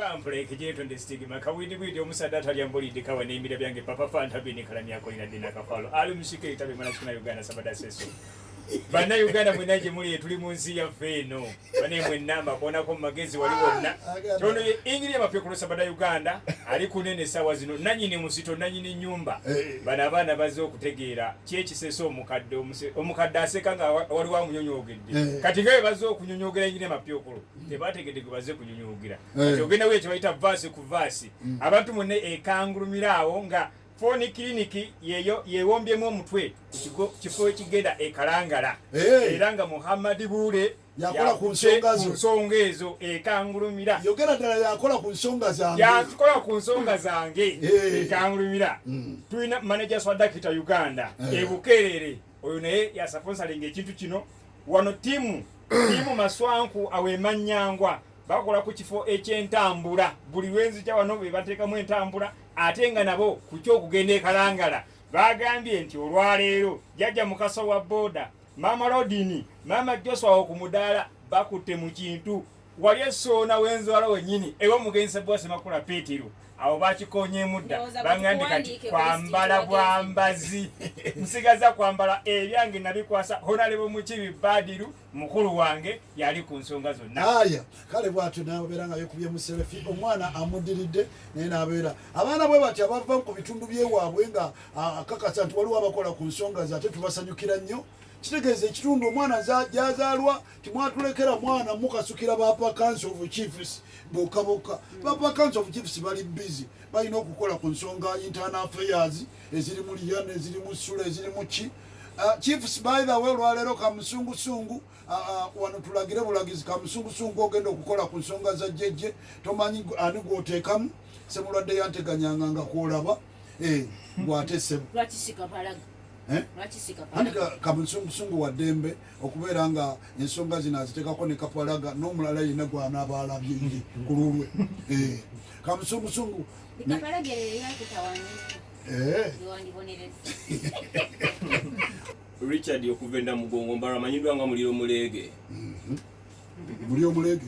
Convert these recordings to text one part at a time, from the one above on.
Pampula ekijeto stigma kawidibwidi omusadde atalya mbulidde kawa n'emira byange papa fanta bini kalamyako ina dina kafalo ali mushike itabe mwana kuna Uganda sabada seso banna Uganda mwenna gye muli tuli mu nsi yaffe eno bane mwenna mbakoonako mu magezi wali wonna tono ye ingiri amapyokolo sabada Uganda ali kunene essaawa zino nanyini musito nanyini nyumba bano abaana bazze okutegeera kyekisesa omukadde omukadde aseka nga waliwo amunyonyoogedde kati nga bwe bazze okunyonyoogera ingiri amapyokolo tebategedde gwe bazze kunyonyoogera kati ogenda wekyo bayita vaasi ku vaasi abantu munne ekangulumira awo nga phone clinic yeyo yewombyemu omutwe ku kifo ekigenda ekalangala era nga Muhammad Bule yakola ku nsonga zo nsonga ezo ekangulumira yogera ddala yakola ku nsonga zange yakola ku nsonga zange ekangulumira tulina manager Swadakita Uganda ebukerere oyo naye yasaponsalinga ekintu kino wano timu maswanku awemanyangwa bakola ku kifo eky'entambula buli lwenzija wano be bateekamu entambula ate nga nabo ku ky'okugenda ekalangala bagambye nti olwaleero jjajja Mukasa wa boda maama Lodini maama Joshua ku mudaala bakutte mu kintu wali essoona wenzwala wennyini ew'omugenzi Sebwase Makula Petero awo bakikonyeemu dda bangambye kati kwambala bwambazi nsigaza kwambala ebyange nabikwasa Honorable Mukibi Badiru mukulu wange yali ku nsonga zonna. Aya kale bwatyo n'abeera nga yeekubye mu selfie omwana amuddiridde naye n'abeera abaana bwe batyo abava ku bitundu by'ewaabwe nga akakasa nti waliwo abakola ku nsonga ze ate tubasanyukira nnyo. Kitegeeza ekitundu omwana gy'azaalwa timwatulekera mwana mukasukira ba Council of Chiefs bokka bokka. Ba Council of Chiefs bali busy balina okukola ku nsonga internal affairs eziri mu liyana eziri mu ssula eziri mu ki. Chiefs by the way olwaleero kamusungusungu wano tulagire bulagizi kamusungusungu ogenda okukola ku nsonga za jjejje tomanyi ani gw'oteekamu semulwadde yanteganyanga nga kwolaba gwate ssebo. Lwaki sikapalaga? Anti kamusungusungu wa ddembe okubeera nga ensonga zino aziteekako ne kapalaga n'omulala yenna gw'anaaba alabye ye ku lulwe. Kamusungusungu Richard okuva e Namugongo Mbala amanyiddwa nga Muliro Muleege. Muliro Muleege.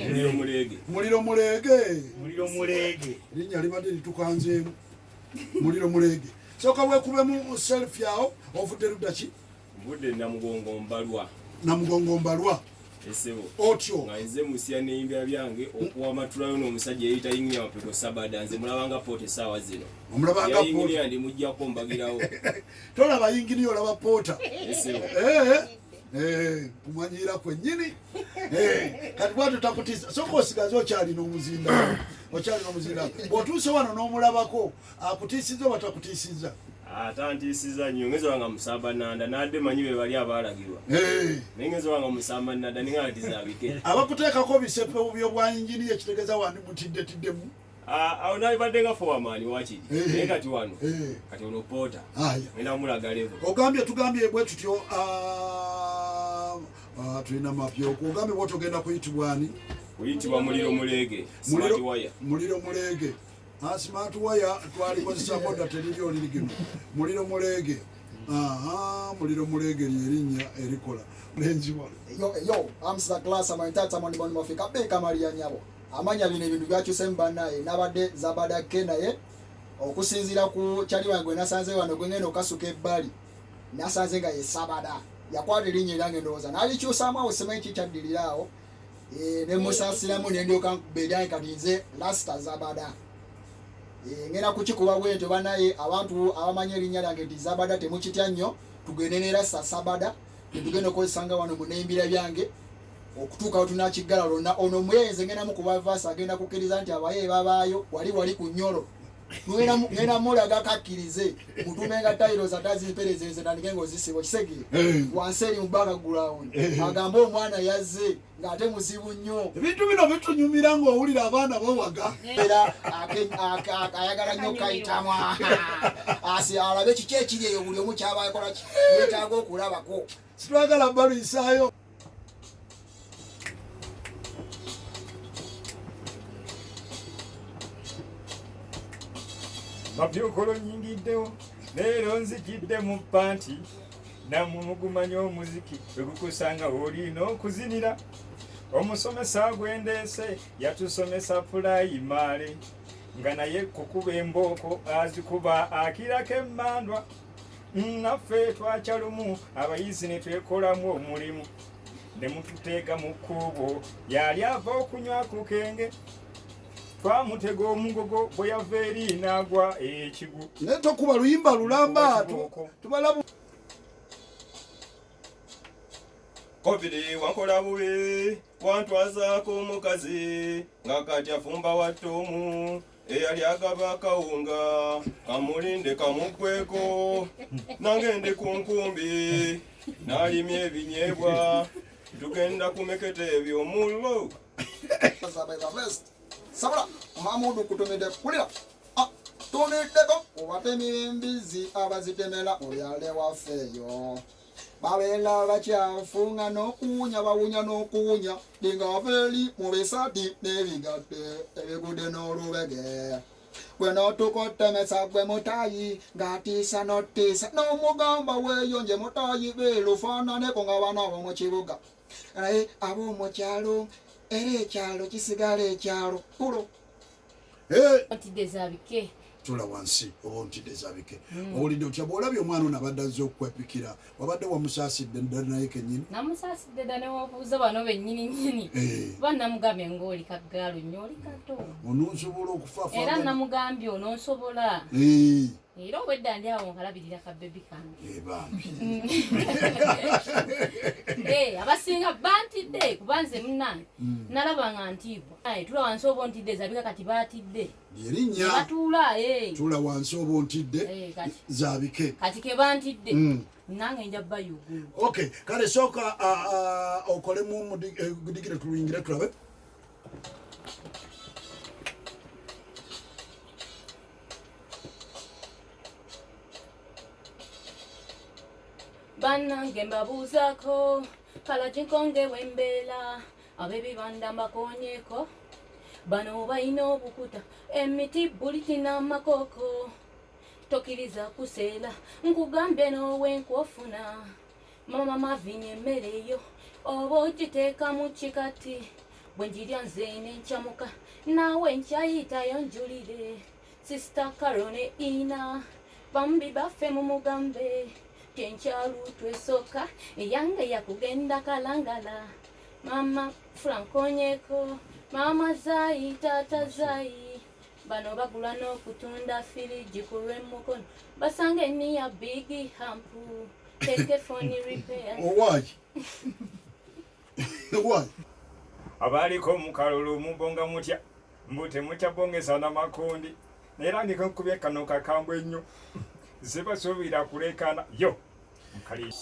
Muliro Muleege. Muliro Muleege. Muliro Muleege. Linnya libadde litukanzeemu. Muliro Muleege. Sooka weekubemu selfie awo ovudde ludda ki? Nvudde Namugongo Mbalwa. Namugongo Mbalwa. Esebo. Otyo. Nga nze musya n'eyimbira byange okuwamatulayo n'omusajja eyeyita Yinginya Mapego Sabada nze mulabanga poota essaawa zino. Omulabanga poota. Yinginya ndi mujjako mbagirawo. Tolaba yingini olaba poota. Esebo. Kumanyira kwennyini. Kati bwatyo takutiisa. Sooka osigaze okyalina omuzinda. Okyalina omuzinda. Bw'otuuse wano n'omulabako akutiisizza oba takutiisizza? Atantiisiza nnyo ngenze wanga musamba nanda nadde manyi be bali abaalagirwa naye ngenze wanga musamba nanda ninga nti zaabike abakuteekako bisepewo by'obwa yinginiya ekitegeeza wandi mutiddetiddemu. Awo nalibadde nga fowamaani wakiri naye kati wano kati ono poota ngenda mulaga levo. Ogambye tugambye bwe tutyo tulina mapyoko ogambye bwoti ogenda kuyitibwa ani? Kuyitibwa Muliro Muleege. Smart wire. Muliro Muleege. Smart wire twalikozesa boda teriri olirigino. Muliro Muleege. Muliro Muleege lyerinnya erikola. Lenzi wano. Yo yo, I'm class amantata mani mafika beka Maria nyabo. Amanya bino ebintu byakyuse bannaye nabadde Zabada K naye okusinziira ku kyali wange gwe nasanze wano gwe ngenda okasuka ebbali nasanze nga ye Sabada yakwata erinnya eryange ndowooza n'alikyusaamu awo simanyi ki kyaddirira awo ne musaasiramu ne ndyoka nkuba eryange kati nze Rasta Zabada. Ngenda kukikuba bwentyo bannaye abantu abamanyi erinnya lyange nti Zabada temukitya nnyo tugende ne Rasta Sabada tetugenda okukozesanga wano mu nembira byange okutuuka we tunakiggala lwonna. Ono muyenze ngenda mukuba vaasi agenda kukkiriza nti abaye babaayo wali wali ku nnyolo ngenda mulaga kakkirize mutume nga tayiro zatazimpereza nze tandike ng'ozisiba okisegere wansi eri mu background agambe omwana yazze ng'ate muzibu nnyo. Ebintu bino bitunyumira ng'owulira abaana bawaga era ayagala nnyo kayitamu asi alabe kiki ekiri eyo buli omu kyaba akola ki yeetaaga okulabako. Sitwagala balwisaayo. Mapyokolo nyingiddewo leero nzijidde mu panti nammwe mugumanya omuziki bwe gukusanga olina okuzinira. Omusomesa gwendeese yatusomesa pulayimale nga naye kukuba embooko azikuba akirako emmandwa. Naffe twakyalumu abayizi ne twekolamu omulimu ne mututeega mu kkubo yali ava okunywa ku kenge twamutega omugogo bwe yava eri n'agwa ekigu. Naye tokuba luyimba lulamba tubalabu. Covid wankola bubi wantwazaako omukazi nga kati afumba wattomu eyali agaba akawunga kamulinde kamuggweko nange ndi ku nkumbi n'alimya ebinyeebwa tugenda kumeketa ebyomullo. Sabula Mahamudu kutumidde kulira tumiddeko kubatemi b'embizzi abazitemera mu byalo ewaffe eyo babeera bakyafu nga n'okuwunya bawunya n'okuwunya ng'ava eri mu bisati n'ebigatte ebigudde n'olubege gwe n'otukotemesa gwe mutayi ng'atiisa n'otiisa n'omugamba weeyonje mutayi beerufaananeko nga bana ab'omu kibuga naye ab'omu kyalo era ekyalo kisigala ekyalo pulo. Ntidde zabike. Tula wansi oba ontidde zabike. Owulidde otya bw'olabye omwana ono abadde azze okukwepikira wabadde wamusaasidde ddala naye kennyini? Namusaasidde dda newobuuza bano bennyini nnyini. Kuba namugambye ng'oli kaggaalo nnyo oli kato. Ononsobola okufa Era namugambye ononsobola. Era obwedda ndi awo nkalabirira ka bebi kange. Bambi. Abasinga bantidde kuba nze munnange nalaba nga ntiibwa. Tula wansi oba ontidde zabika kati baatidde. Erinnya. Batuula Tula wansi oba ontidde zabike. Kati ke bantidde. Nange nja bayugulu. Okay, kale sooka okolemu mudigire tuluyingire tulabe. Bannange mbabuuzaako kalaginkonge wembeera ab'ebibanda mbakoonyeko bano balina obukuta emiti buliti n'amakooko tokiriza kuseera nkugambye n'owenkwofuna mama mavinya emmere yo oba ogiteeka mu kikati bwe njirya nze nenkyamuka naawe nkyayitayo njulire Sister Carol ne Ina bambi baffe mumugambe tenkyalu twesoka eyange yakugenda kalangala mama Frankonyeko mama Zai tata Zai bano bagula n'okutunda firiji ku lw'emukono basange niya big hampu teke phone repair. Owaayi owaayi abaliko mu kalulu mubonga mutya mbu temukyabongesa n'amakundi era ndiko kano kakambwe ennyo zibasuubira kulekana yo mukali.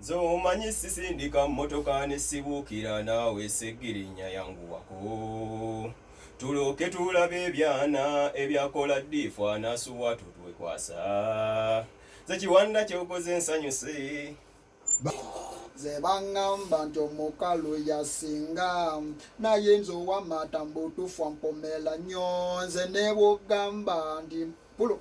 Nze omanyi sisindika mmotoka ne sibuukira naawe segirinya yanguwako tulooke tulabe ebyana ebyakola ddiifu anasuwa tutwekwasa nze kiwanda kyokoze nsanyuse. Ze baŋŋamba nti omukalu yasinga naye nze ow'amata mbutufu mpomera nnyo nze ne bw'ogamba nti pulo.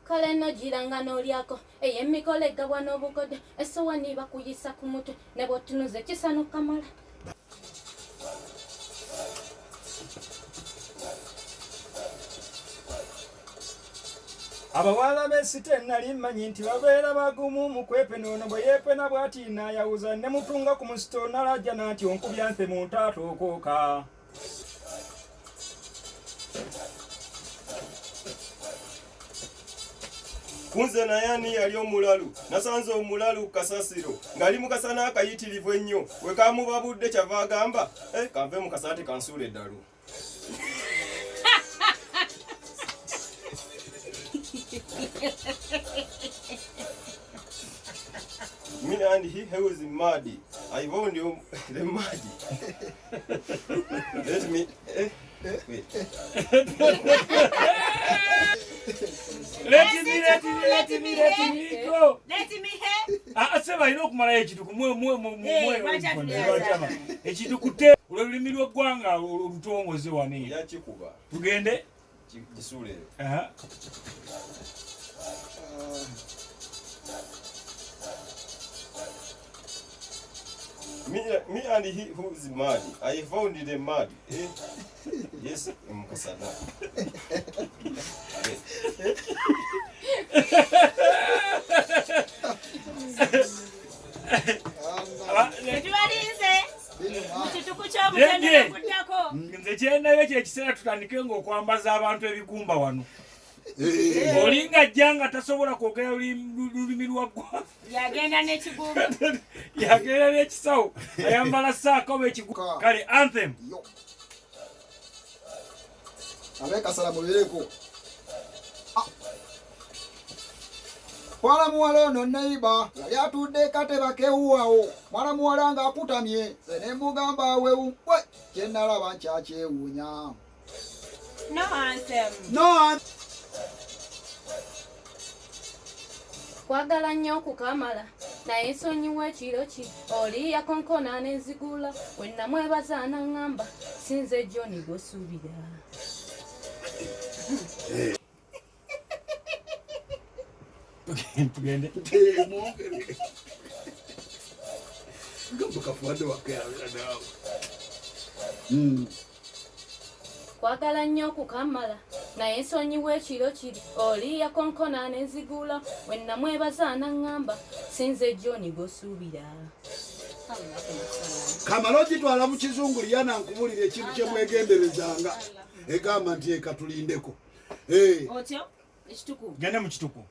Kale nogiranga n'olyako ey'emikolo egabwa n'obukodyo esowani bakuyisa ku mutwe ne bw'otunuza ekisa n'okamala. Abawala b'esite nali mmanyi nti babeera bagumu mu kwepena ono bwe yeepena bw'ati n'ayawuza ne mutunga ku musito n'alajjana nti onkubya nfe mu ntaata okwoka. Kunze naye ani yali omulalu nasanze omulalu kasasiro ng'ali mu kasana akayitirivu ennyo we kamubabudde kyava agamba kanve mu kasana tekansuula eddalu. Me and he who is mad. I warned you the mad. Let me wait. Let me go. Let me hear. Aseba ino okumalayo ekintu kumwe ekintu kute olulimi lw'eggwanga olutongoze wano. Yakikuba. Tugende kisuule. Me and he who is mad. I found the mad. Eh? Yes, mukasana. Tetubalinze mu kituku ky'obutendera okuddako. Nze kyendayo kyekiseera tutandike ng'okwambaza abantu ebigumba wano. Olinga ajja nga tasobola kwogera lulimi lwa ggwanga. Yagenda n'ekigumba. Yagenda n'ekisawo ayambala saaka oba ekigumba. Kale anthem. Abekasala mubeereko. Mwana muwala ono neiba yali atudde kateba kewuwawo. Mwana muwala ng'akutamye nze ne mugamba awewu we kye nalaba nkyakyewuunya. No anthem. No anthem. Kwagala nnyo okukamala naye nsonyiwa ekiro ki oli yakonkona n'enzigula we namwebaza n'aŋŋamba sinze John gw'osuubira. Tugende. Kwagala nnyo okukamala naye nsonyiwa ekiro kiri oli yakonkona n'enzigula we namwebaza n'aŋŋamba sinze John gw'osuubira. Kamala ogitwala mu kizungu Liana nkubulira ekintu kye mwegenderezanga egamba nti eka tulindeko. Otyo ekituku. Gende mu kituku.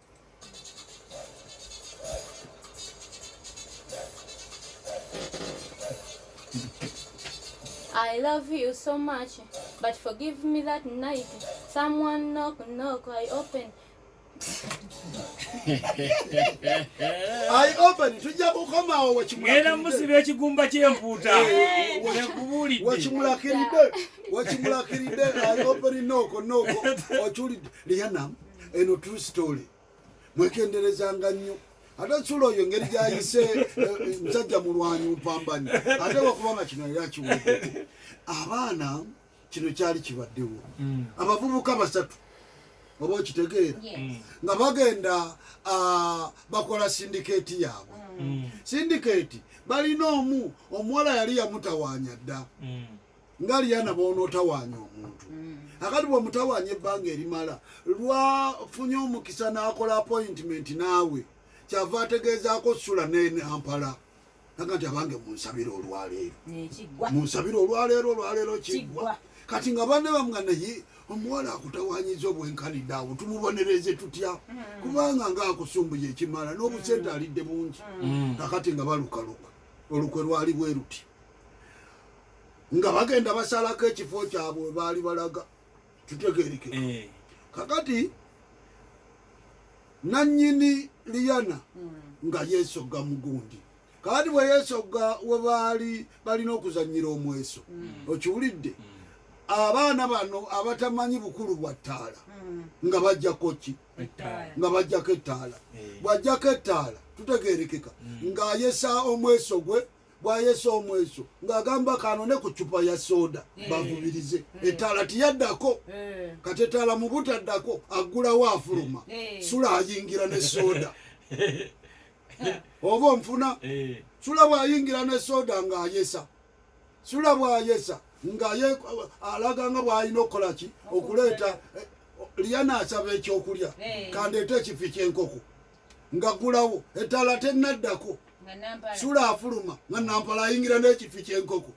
I love you so much, but forgive me that night. Someone knock, knock, I open. I open. Tujja kukomawo wekimulakiridde. Ngenda musiba ekigumba ky'empuuta. Nekubuulidde. Wekimulakiridde. Wekimulakiridde. I open knock, knock. Okiwulidde. Liana, eno true story. Mwekenderezanga nnyo. Ate Sula oyo engeri gy'ayise musajja mulwanyi mupambanyi. Ate wakubanga kino era akiwulidde. Abaana kino kyali kibaddewo. Abavubuka basatu oba okitegeera nga bagenda bakola sindikeeti yaabwe. Sindikeeti balina omu omuwala yali yamutawaanya dda. Nga Liana bw'onootawaanya omuntu. Akati bw'omutawaanya ebbanga erimala lwafunye omukisa n'akola appointment naawe. Kyava ategeezaako Sula ne Nampala. Aga nti abange munsabire olwaleero. Munsabire olwaleero, olwaleero kiggwa. Kati nga banne bamugamba naye omuwala akutawaanyiza obwenkanidde awo tumubonereze tutya? Kubanga ng'akusumbuye ekimala n'obusente alidde bungi. Kakati nga balukaluka olukwe lwali bwe luti. Nga bagenda basalako ekifo kyabwe baali balaga tutegeereke. Kakati nannyini Liana nga yeesogga mugundi. Kakati bwe yeesogga we baali balina okuzannyira omweso. Okiwulidde? Abaana bano abatamanyi bukulu bwa ttaala nga bajjako ki? Nga bajjako ettaala. Bw'ajjako ettaala tutegeerekeka ng'ayesa omweso gwe bw'ayesa omweso ng'agamba kanone ku ccupa ya soda bavubirize. Ettaala tiyaddako. Kati ettaala mu butaddako aggulawo afuluma. Sula ayingira ne soda. Oba onfuna? Sula bw'ayingira ne soda ng'ayesa. Sula bw'ayesa nga ye alaga nga bw'alina okukola ki? Okuleeta Liana asaba ekyokulya kandeete ekifi ky'enkoko ng'aggulawo ettaala tennaddako. Sula afuluma nga Nampala ayingira n'ekifi ky'enkoko.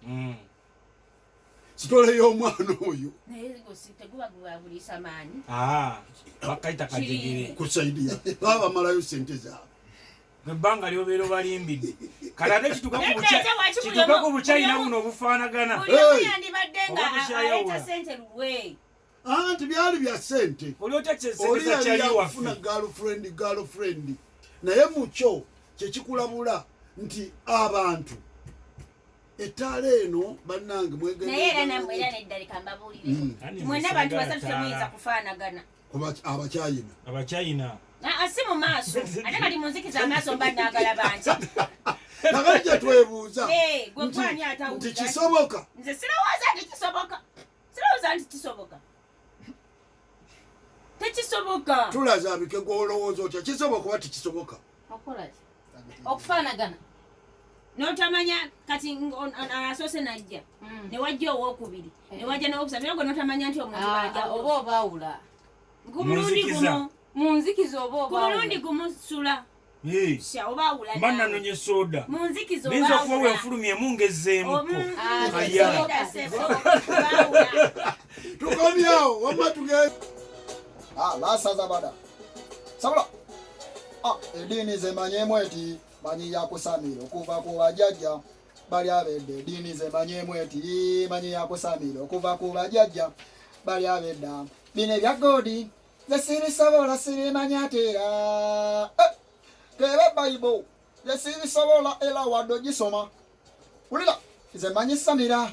Sitole y'omwana oyo. Bakayita kajegere. Kusaidia. Baba bamalayo ssente zaabwe. Ebbanga ly'obeera obalimbidde. Kale ate kituuka ku bukyayina buno obufaanagana. Buli omu yandibadde nga aleeta ssente lulwe. Anti byali bya ssente. Oli otya ssente za kyali waffe. Oli yali girlfriend, girlfriend. Naye mukyo kye kikulabula nti abantu ettaala eno bannange mwegendereze. Naye era nammwe era nedda leka mbabuulireko. Mwenna abantu basatu temuyinza kufaanagana. Kuba abakyayina. Abakyayina. Si mu maaso. Ate kati munzikiza amaaso mba naagalaba nti. Nakati kye twebuuza. Gwe gwani atawulira. Nti kisoboka. Nze sirowooza nti kisoboka. Sirowooza nti kisoboka. Tekisoboka. Tulaze abike gw'olowooza otya kisoboka oba tekisoboka? Okola ki? Okufaanagana. N'otamanya kati asoose najja ne wajja owookubiri ne wajja n'owokusatu era gwe n'otamanya nti omuntu Ah, oba obaawula ku mulundi gumu mu nzikiza oba ku mulundi obaawula gumu sula Hey, sha obaawula mba naawe. nanonye soda mu nzikiza niyinza okuba obaawula wenfulumyemu ngezeemuko Ah, Aya. tekisoboka. Sebo, obaawula. Tukomyawo wamma tugende. Ah, lasaza bada sabula. Ah, eddiini zemanyemu eti manyi yakusamira okuva ku bajjajja bali abedda. Eddiini zemanyemu eti manyi yakusamira okuva ku bajjajja bali abedda. Bino ebya godi nze sirisobola, sirimanya ateera. Eh, kebe bayibo nze sirisobola era wadde ogisoma. Wulira, nze manyi samira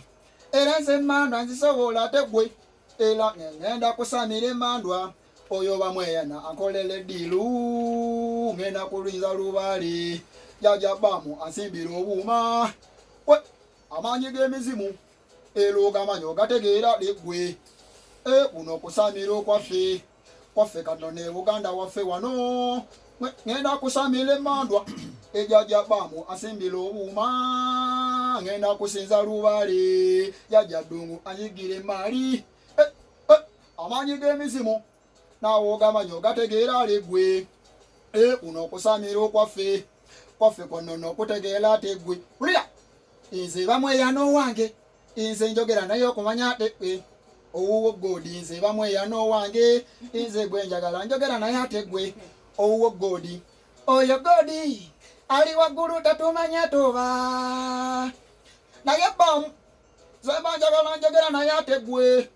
era nze emandwa nzisobola ate gwe era ngenda kusamira emandwa. Oyo bamweyana ankolera eddiiru, ngenda kulwiza lubaale. Jjajja bamu ansimbira obuuma we amaanyi g'emizimu era ogamanyi ogategeera liggwe. E kuno okusamira okwaffe kwaffe kano ne Buganda waffe wano. Ngenda kusamira emandwa ejjajja bamu asimbira obuuma, ngenda kusinza lubaale. Jjajja ddungu anyigira emaali. Eh, eh, amaanyi g'emizimu naawe ogamanyi ogategeera liggwe. E kuno okusamira okwaffe kwaffe kwano n'okutegeera ate ggwe. Wulira, nze bamweyana owange nze njogera naye okumanya ate gwe owuwo godi. Nze bamweyana owange nze gwe njagala njogera naye ate gwe owuwo godi. Oyo godi ali waggulu tatumanya toba naye bamu nze mba njagala njogera naye ate gwe.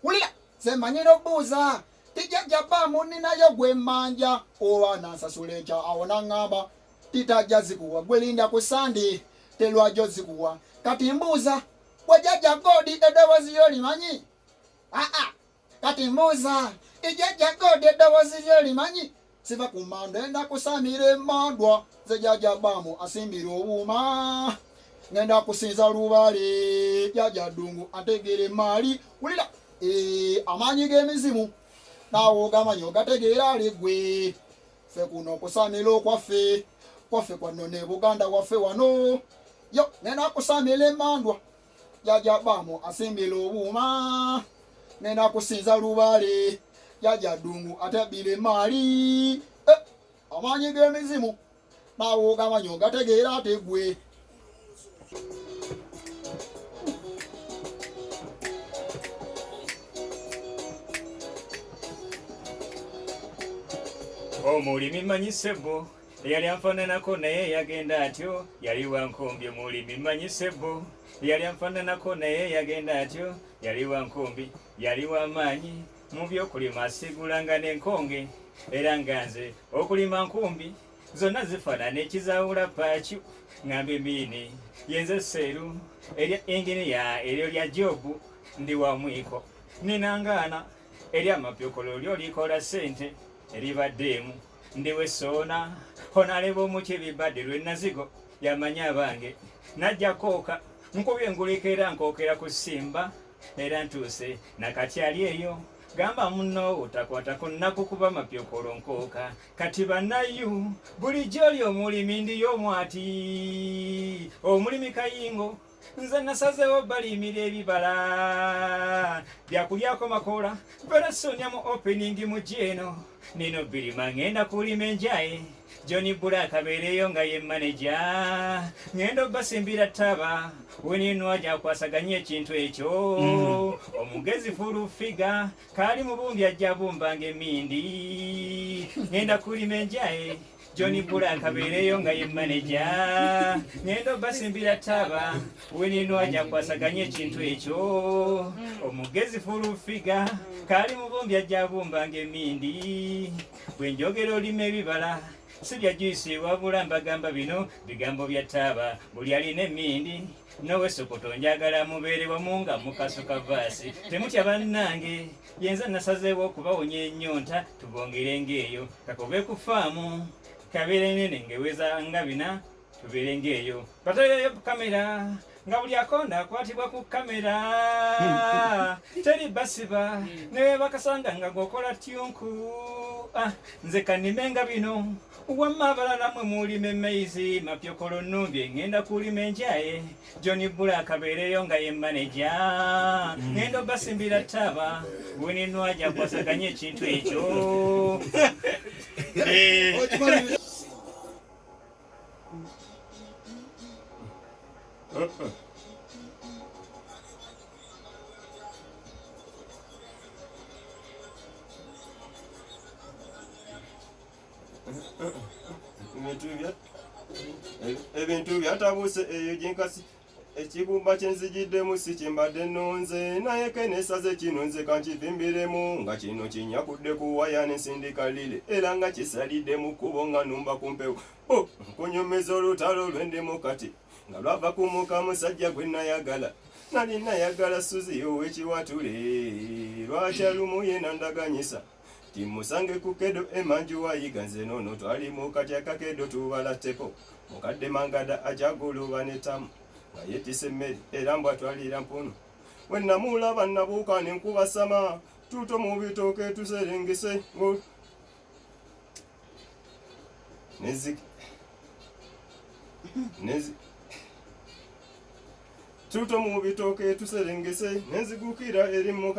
Wulira, nze manyira obuuza tijjajja bamu ninayo gwe mmanja oba nansasula enkya. Awo naŋŋamba titajja zikuwa gwe linda ku sande telwajjo zikuwa. Kati mbuuza gwe jjajja godi eddoboozi lyo limanyi? Aa, kati mbuuza ejjajja godi eddoboozi lyo limanyi? Siva ku manda enda kusamira emandwa. Nze jjajja bamu asimbira obuuma, ngenda kusinza lubaale. Jjajja ddungu ategeera emaali. Wulira, eh, amaanyi g'emizimu naawe ogamanyi ogategeera liggwe. Ffe kuno okusamira okwaffe kwaffe kwano ne Buganda waffe wano. Yo ngenda kusamira emandwa. Jjajja bamu asimbira obuuma, ngenda kusinza lubaale. Jjajja ddungu atebbira emaali. Eh, amaanyi g'emizimu naawe ogamanyi ogategeera ate ggwe. Omulimi manyi ssebo eyali anfaananako naye yagenda atyo, yali wankumbi. Omulimi manyi ssebo eyali anfaananako naye yagenda atyo, yali wankumbi, yali wamaanyi mu byokulima, asigulanga n'enkonge. Era nga nze okulima nkumbi zonna zifaanana ekizaawula paaki. Ŋŋamba emiini yenze seeru erya inginiya eryo lya jobu. Ndi wa mwiko ninangaana eri amapyokolo lyo likola ssente eribaddeemu. Ndiwe soona honaleba omukibi badde lwenazigo yamanya abange najja kooka nkubye enguliko era nkookera ku ssimba era ntuuse nakati ali eyo. Gamba munno otakwata ku nnaku kuba mapyokolo nkooka. Kati bannayu bulijjo oli omulimi ndiyo omwati omulimi kayingo. Nze nasazeewo balimira ebibala byakulyako makoola berasonya mu opening mu gyeno nino birima. Ngenda kulima enjaye John Black abeereyo nga ye maneja. Ngenda obbasimbira ttaba weninwa gyakwasaganya ekintu ekyo. Omugezi fulufiga kaali mubumbi ajja bumbanga emindi. Ngenda kulima enjaye John Black abeereyo nga ye maneja. Ngenda obbasimbira ttaba weninwa gyakwasaganya ekintu ekyo. Omugezi fulufiga kaali mubumbi ajja bumbanga emindi. Bwe njogera olima ebibala si bya juyisi wabula mbagamba bino bigambo bya ttaaba. Buli alina emindi nowesokoto njagala mubeere wamu nga mukasuka vaasi. Temutya bannange, yenze nasazeewo okubawonya ennyonta. Tubongere ng'eyo kakobe ku faamu kabeere nene ng'eweza nga bina. Tubeere ng'eyo batayo kamera Nga buli akonda akwatibwa ku kamera teri basiba ne bakasanga nga gwokola tyunku. Ah, nze kanime nga bino wamma abalala mwe mulima emaizi mapyokolo nnumbye ngenda kulima enjaye John Black abeereyo nga ye maneja ngenda obasimbira ttaba wininwaja akwasaganye ekintu ekyo. Okimaliriza. Ebintu ebintu byatabuse eyo gyenkasi ekibumba kyenzigiddemu si kyembadde nnonze naye kenesaze kino nze kankivimbiremu nga kino kinyakudde ku waya nensindika lire era nga kisalidde mu kkubo nga numba ku mpewo. Oh, nkunyumiza olutalo lwendimu kati nga lwava ku muka musajja gwe nayagala nali nayagala Suzi ow'ekiwatule lwakyalumu ye nandaganyisa timusange ku kedo emanju wayiga nze nono twali mu katya kakedo tubala tepo mukadde mangada ajaguluba netamu nga yeetisse emmere era mbwatwalira mpunu we namulaba nabuuka nenkuba sama tuto mu bitooke tuserengese nezi tuto mu bitooke tuserengese nenzigukira eri mu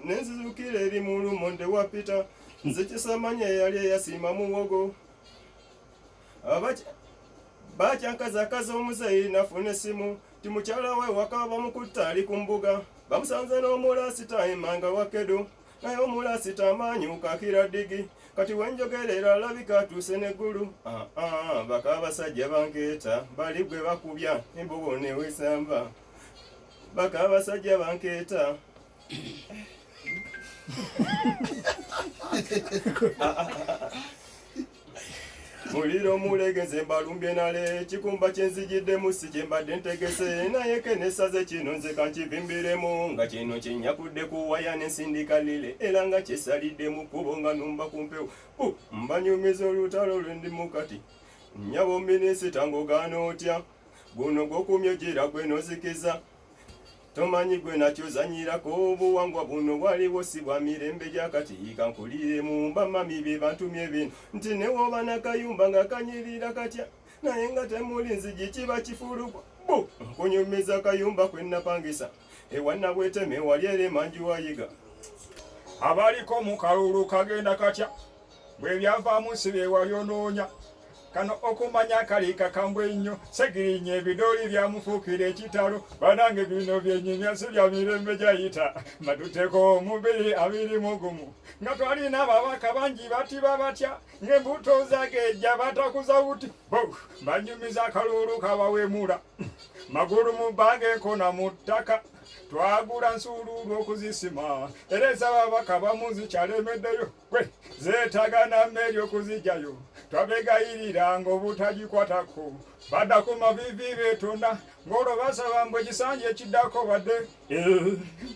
nenzizukira eri mu lumonde wapita nze kisamanya eyali eyasiima muwogo bakyankazakaza omuzeeyi nafuna essimu ti mukyala we waka bamukutta ali ku mbuga bamusanze n'omulasita emanga wakedo naye omulasita amaanyuka akira ddigi kati wenjogerera alabika atuuse n'eggulu. Ah, ah, baka abasajja bankeeta bali gwe bakubya embugo newesamba baka abasajja bankeeta. Muliro mulegeze mbalumbye nale ekikumba kyenzigiddemu si kyembadde ntegese naye kenesaze kino nze kankivimbiremu nga kino kyenyakudde ku waya nensindika lire era nga kyesalidde mu kkubo nga numba ku mpewo. Mbanyumiza olutalo lwendimu kati nnyabo minisita ng'ogaana otya guno gwokumye gira gwe nozikiza tomanyi gwe nakyozanyirako obuwangwa buno bwaliwo si bwa mirembe gyakati kankuliremu bamami be bantumye bino nti newoba nakayumba nga kanyirira katya naye nga temuli nzigi kiba kifulukwa bu nkunyumiza kayumba kwe napangisa ewa Nabweteme wali era emanju wayiga. Abaliko mu kalulu kagenda katya bwe byavaamu si bye wali onoonya kano okumanya kali kakambwe ennyo Segirinya ebidooli byamufuukira ekitalo banange bino byenyumya si bya mirembe gyayita matuteko omubiri 21 nga twalina ababaka bangi batiba batya ng'embuto zagejja batakuza buti bo banyumiza akalulu kabawemula magulu mu bbanga enkona mu ttaka twagula nsuuluulu okuzisima era ez'ababaka bamuzikyalemeddeo gwe zeetaaga na mmere okuzijjayo twabegayiriranga obutagikwatako badda ku mavivi beetonda ng'olwo basaba mbu ekisanja ekiddako badde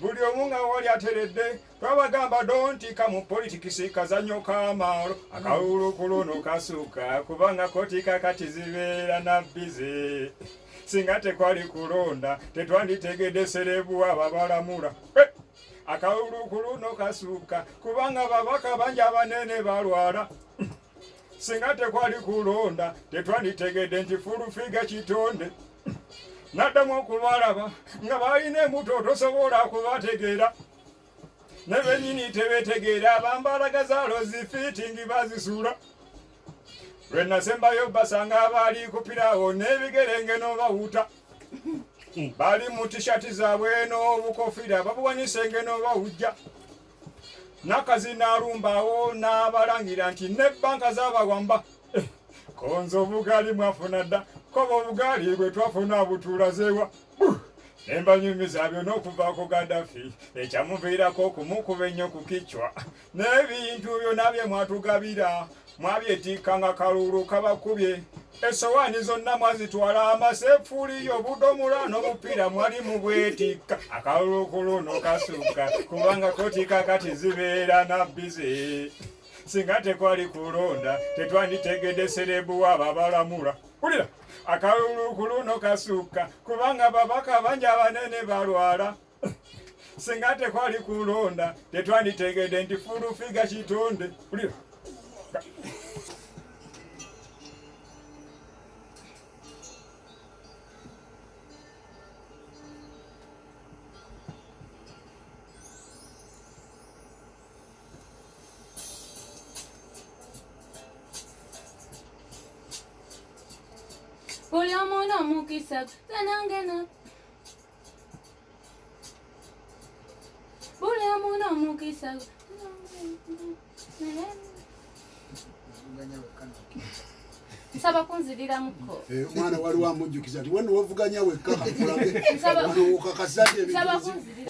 buli omu nga wali ateredde twabagamba dontika mu politikisi kazannyo k'amaalo akalulu ku luno kasuka kubanga kooti kakati zibeera na bize singa tekwali kulonda tetwanditegedde serebu ababalamula. Akalulu ku luno kasuka kubanga babaka bangi abanene balwala singa tekwali kulonda tetwanditegedde nti fulufiga kitonde naddamu okubalaba nga balina embuto tosobola kubategeera ne bennyini tebeetegeera bambalaga zaalo zifiitingi bazisuula lwe nasembayo basanga abaali kupirawo n'ebigere n'obawuta bali mu tishati zaabwe n'obukofiira babuwanise ng'enobawujja nakazi n'alumbawo n'abalangira nti ne banka zaabawamba konza obugaali mwafuna dda koba obugaali bwe twafuna butulazeewa nembanyumiza byonna okuva ku Gaddafi ekyamuviirako okumukuba ennyo ku kichwa n'ebintu byonna bye mwatugabira mwabyetikka kalulu kabakubye esowaani zonna mwazitwala amasefuli obudomola n'obupiira mwali mubwetikka akalulu ku luno kasuka kubanga kooti kakati zibeera na bize Singa tekwali kulonda tetwanditegedde serebu waabo abalamula. Wulira akalulu ku luno kasukka kubanga babaka bangi abanene balwala. Singa tekwali kulonda tetwanditegedde nti fulufiga kitonde. Wulira Buli omu n'omukisa gwe nange na buli omu n'omukisa gwe. Nsaba kunziriramuko. Omwana waliwo amujjukiza nti wano wavuganya wekka kakulage wano okakasa nti ebintu Nsaba bizibu. kunzirira.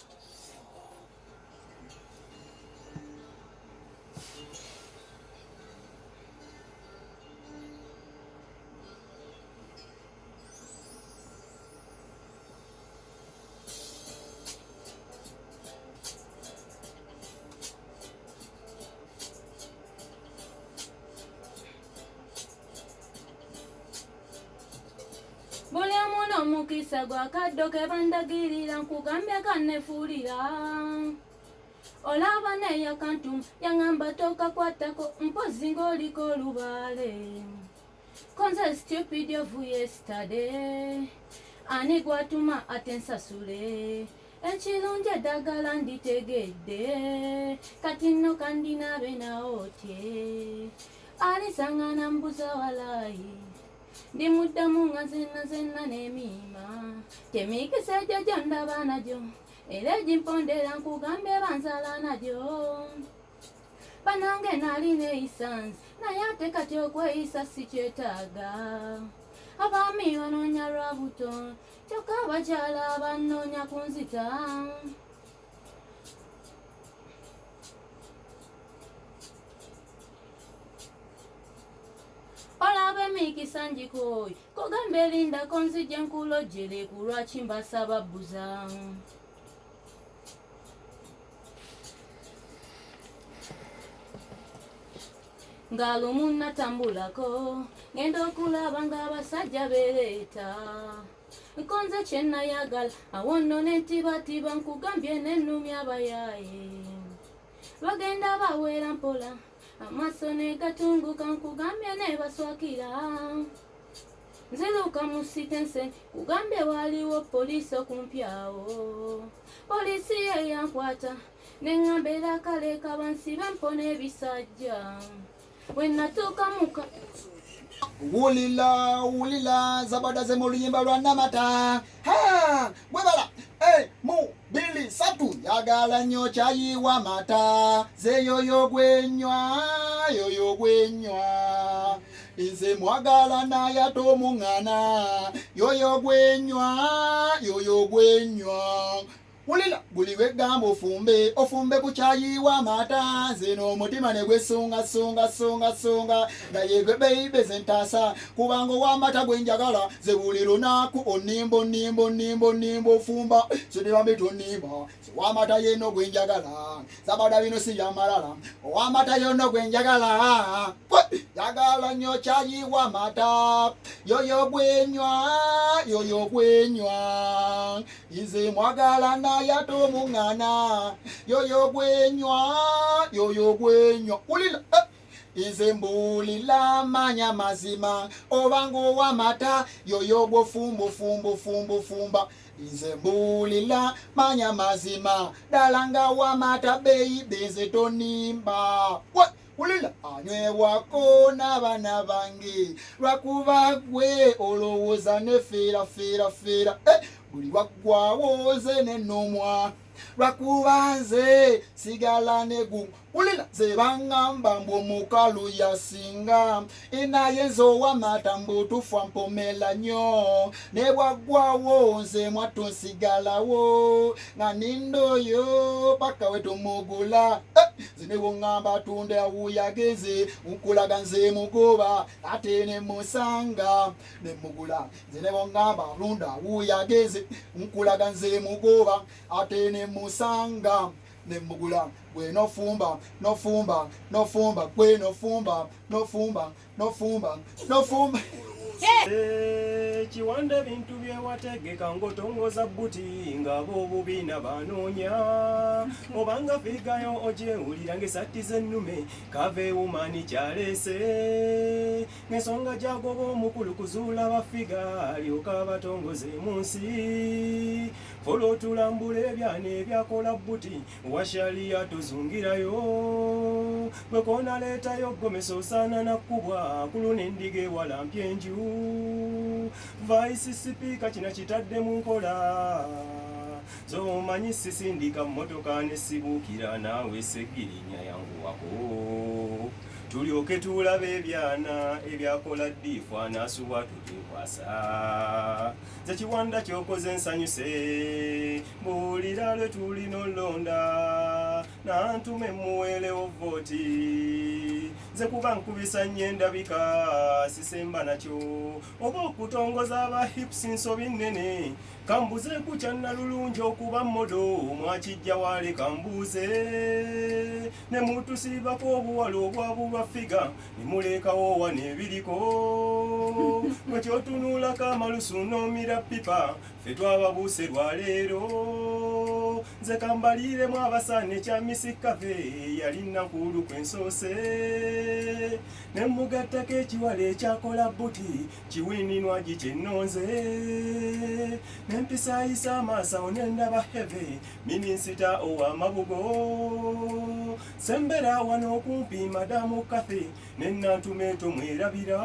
Buli omu n'omukisa gw'akaddo ke bandagirira nkugambye kannefuulira. Olaba neyakantum yaŋŋamba tokakwatako mpozi ng'oliko olubaale. Konze stupid of yesterday. Ani gwatuma ate nsasule. Ekirungi eddagala nditegedde. Kati nno kandinaabe nawo otye. Alisangana mbuza walayi. Ndimuddamu nga zenna zenna n'emiima. Temikisa egyo gyondaba nagyo. Era egimpondera nkugambye banzaala nagyo. Banange nali neeyisa nze naye ate kati okweyisa sikyetaaga. Abaami banoonya lwa buto kyokka abakyala bannoonya kunzita. Olaba emikisa ngikooye kugamba erindako nzije nkulojjere ku lwaki mbasaba bbuza. Nga lumu natambulako ngenda okulaba ng'abasajja beereeta. Nkonze kye nayagala awo nno ne ntibatiba nkugambye nennumya abayaaye. Bagenda bawera mpola amaaso ne gatunguka nkugambye ne baswakira. Nziruka mu sitense kugambye waliwo poliisi okumpi awo. Poliisi ye yankwata ne ŋŋamba era kale bansibe mpona ebisajja. Bwe natuuka muka Wulila wulila zabada ze mu luyimba lwa Namata. Ha! Mwebala mu bili satu yagala nnyo kyayiwa mata ze yoyo gwenywa yoyo gwenywa nze mwagala naye ate omuŋŋana yoyo gwenywa yoyo gwenywa. Wulira buli lwegamba ofumbe ofumbe ku kyayiwa amata nze n'omutima ne gwesunga sunga sunga sunga nga yegwe beibe ze ntaasa kubanga ow'amata gwe njagala ze buli lunaku onnimba onnimba onnimba onnimba ofumba sindibambi tonnimba ow'amata yenno gwe njagala zabada bino si byamalala ow'amata yenno gwe njagala yagala nnyo kyayiwa amata yoyo gwenywa yoyo gwenywa nze mwagala naye ate omuŋŋana yoyo gwenywa yoyo gwenywa. Wulira nze mbuulira manya mazima obanga ow'amata yoyo gwofumba ofumba ofumba ofumba nze mbuulira manya mazima ddala nga w'amata beeyibe nze tonimba. Wulira anywebwako n'abaana bange lwakuba gwe olowooza ne feera feera feera buli waggwawo nze nennomwa lwakuba nze sigala negu. Wulira ze baŋŋamba mbu omukalu yasinga naye nze ow'amata mbu tufa mpomera nnyo ne bwaggwawo nze mwattu nsigalawo nga ninda oyo paka we tumugula. Nze ne bwoŋŋamba tunda wuyagenze nkulaga nze mugoba ate ne musanga ne mugula. Nze ne bwoŋŋamba lunda wuyagenze nkulaga nze mugoba ate ne musanga Nemmugula gwe nofumba nofumba nofumba gwe nofumba nofumba nofumba nofumba. Kiwanda ebintu byewategeka ng'otongoza buti ng'ab'obubiina banoonya obanga figayo ogyewulira ng'esatti z'ennume kava ewumaani kyaleese ng'ensonga gy'agoba omukulu kuzuula bafiga alyoka abatongoze mu nsi folo otulambula ebyana ebyakola buti washaliya tozungirayo gwe koonaleetayo gomesa osaana nakkubwa kuluna endiga ewala mpyenju Vice Sipiika kino kitadde mu nkola zomanyi sisindika mmotoka nesibuukira naawe segirinya yanguwako tulyoke tulabe ebyana ebyakola ddiifu anaasubwa tutekwasa nze kiwanda kyokoze nsanyuse mbuulira lwe tulina olonda nantume muweerewo vooti nze kuba nkubisa nnyo endabika sisemba nakyo oba okutongoza aba hips nsobi nnene kambuze kukya nalulungi okuba modo mwakijja wale kambuze ne mutusiibako obuwala obwabulwa figa ne mulekawo wano ebiriko gwe kyotunuulako amalusu n'omira pipa ffe twababuuse lwaleero nze kambaliiremu abasaana ekya misikave yali nankulu kwensoose ne mugattako ekiwala ekyakola buti kiwininwagi kyennonze nempisaayisa amaaso awo nendaba heve minisita ow'amabugo sembera wano okumpi madamu Kathy nenantumeeto mwerabira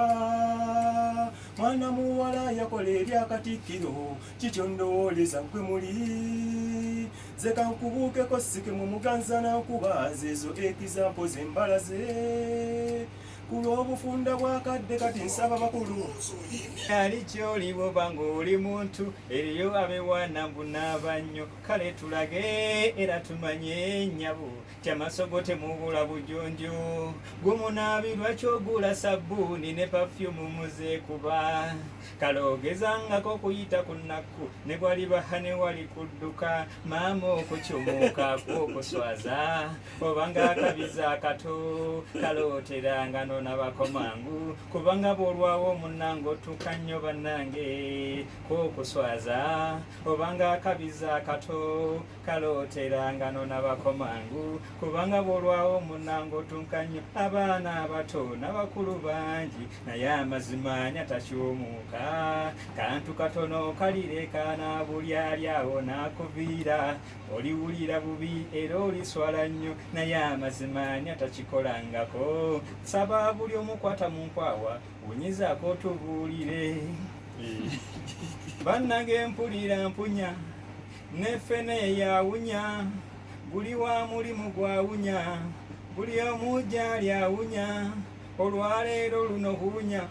mwana muwala yakola ebyakatikkiro kikyo ndowooleza gwe muli nze kankubuukeko sike mu muganza nankuba zeezo ekizampo zembalaze ku lw'obufunda bwakadde kati nsaba bakulu Ali kyoli bwoba ng'oli muntu eriyo abewaana mbunaaba nnyo kale tulage era tumanye nnyabo kyamasogo temubula bujonjo gumunaabirwa kyogula sabbuuni ne pafyumu muzeekuba kale ogezangako okuyita ku nnaku ne gwalibaha ne wali kudduka maama okukyumuka kwokuswaza obanga akabiza akato kalooteranga nonabako mangu kubanga bw'olwawo omunnange otuuka nnyo bannange kwokuswaza obanga akabiza akato kalooteranga nonabako mangu kubanga bw'olwawo omunnange otuuka nnyo abaana abato n'abakulu bangi naye amazima anya takyumuka kantu katono kalirekaana buli ali awo n'akuviira oliwulira bubi era oliswala nnyo naye amazima anya takikolangako saba buli omukwata mu nkwawa wunyizaako otubuulire bannange mpulira mpunya neffene yawunya buli wa mulimu gwawunya buli omu gyali awunya olwaleero luno hunya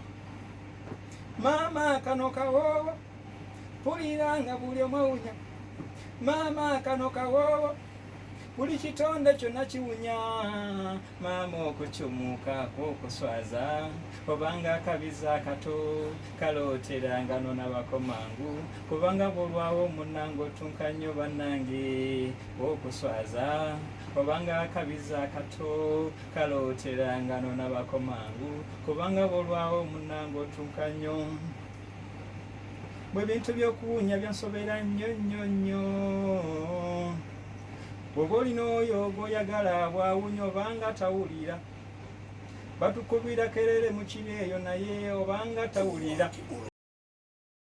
maama kano kawoowo mpulira nga buli omu awunya maama kano kawoowo buli kitonde kyonna kiwunya maama okukyumuka kwokuswaza obanga akabiza akato kalooteranga nonabako mangu kubanga bw'olwawo omunnange otunka nnyo bannange okuswaza obanga akabiza akato kalooteranga nonabako mangu kubanga bw'olwawo omunnange otunka nnyo bwe bintu by'okuwunya byansobera nnyo nnyo nnyo bw'oba olina oyo gw'oyagala bw'awunya obanga tawulira batukubira kerere mu kiro eyo naye obanga tawulira.